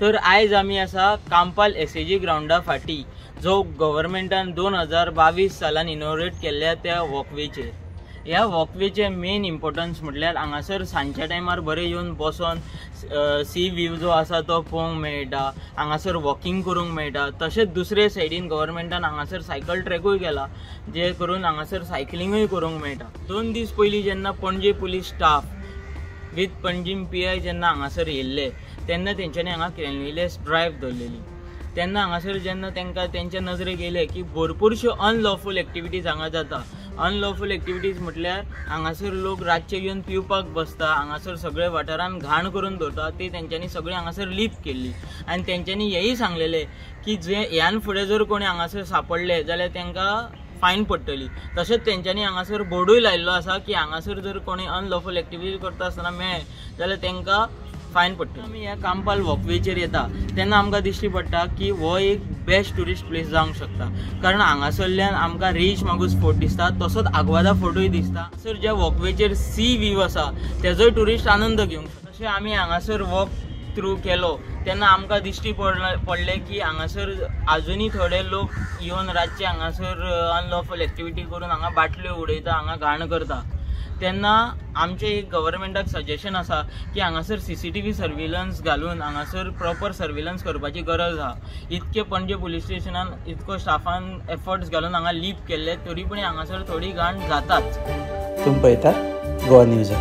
तर आयज आमी आसा कांपाल SAG ग्रावंडा फाटी, जो गव्हर्मेंटान 2022 सालान इनोग्रेट केल्ल्या त्या वॉकवेचेर. ह्या वॉकवेचे मेन इम्पोर्टन्स म्हटल्यार हांगासर सांजच्या टायमार बरें येवन बसोन सी व्यू जो आसा तो पळोवंक मेळटा, हांगासर वॉकिंग करूंक मेळटा. तशेंच दुसरे सायडीन गव्हर्मेंटान हांगासर सायकल ट्रॅकूय केला, जे करून हांगासर सायकलिंगूय करूंक मेळटा. 2 दीस पयलीं जेन्ना Panaji police staff with Panjim PI जेन्ना हांगासर येयल्ले तेन्ना तेंच्यांनी हांगा क्लिनलीनेस ड्रायव्ह दवरलेली. तेन्ना हांगासर जेन्ना तांकां तेंच्या नजरेक येयलें की भरपूरश्यो अनलॉफूल एक्टिविटीज हांगा जाता. अनलॉफूल एक्टिविटीज म्हटल्यार हांगासर लोक रातचे येवन पिवपाक बसता, हांगासर सगळे वाठारान घाण करून दवरता, ती तेंच्यांनी सगळी हांगासर लीप केल्ली. आनी तेंच्यांनी हेंय सांगलेलें की जे ह्यान फुडें जर कोणी हांगासर सापडले जाल्यार तांकां फायन पडटली. तशेंच तेंच्यांनी हांगासर बोर्डूय लायिल्लो आसा की हांगासर जर कोणी अनलॉफूल एक्टिविटी करता आसतना मेळ्ळे जाल्यार तांकां फायन पडटली. आमी ह्या कांपाल वॉकवेचेर येता तेन्ना आमकां दिश्टी पडटा की हो एक बेस्ट ट्युरिस्ट प्लेस जावंक शकता, कारण हांगासरल्यान आमकां रेईश मागूस फोर्ट दिसता, तसोच आग्वादा फोर्टूय दिसता. सर ज्या वॉकवेचेर सी व्यू आसा तेजोय ट्युरिस्ट आनंद घेवंक शकता. तशें आमी हांगासर वॉक थ्रू केलो तेन्ना आमकां दिश्टी पडलें की हांगासर आजुनूय थोडे लोक येवन रातचे हांगासर अनलॉफूल एक्टिविटी करून हांगा बाटल्यो उडयता, हांगा घाण करता. तेन्ना आमचें एक गव्हर्मेंटाक सजेशन आसा की हांगासर CCTV surveillance घालून हांगासर प्रॉपर सर्विलन्स करपाची गरज आसा. इतके पणजे पुलीस स्टेशनान इतको स्टाफान एफर्ट्स घालून हांगा लीप केल्ले तरी पण हांगासर थोडी घाण जाताच. तुमी पळयतात गोवा न्यूज.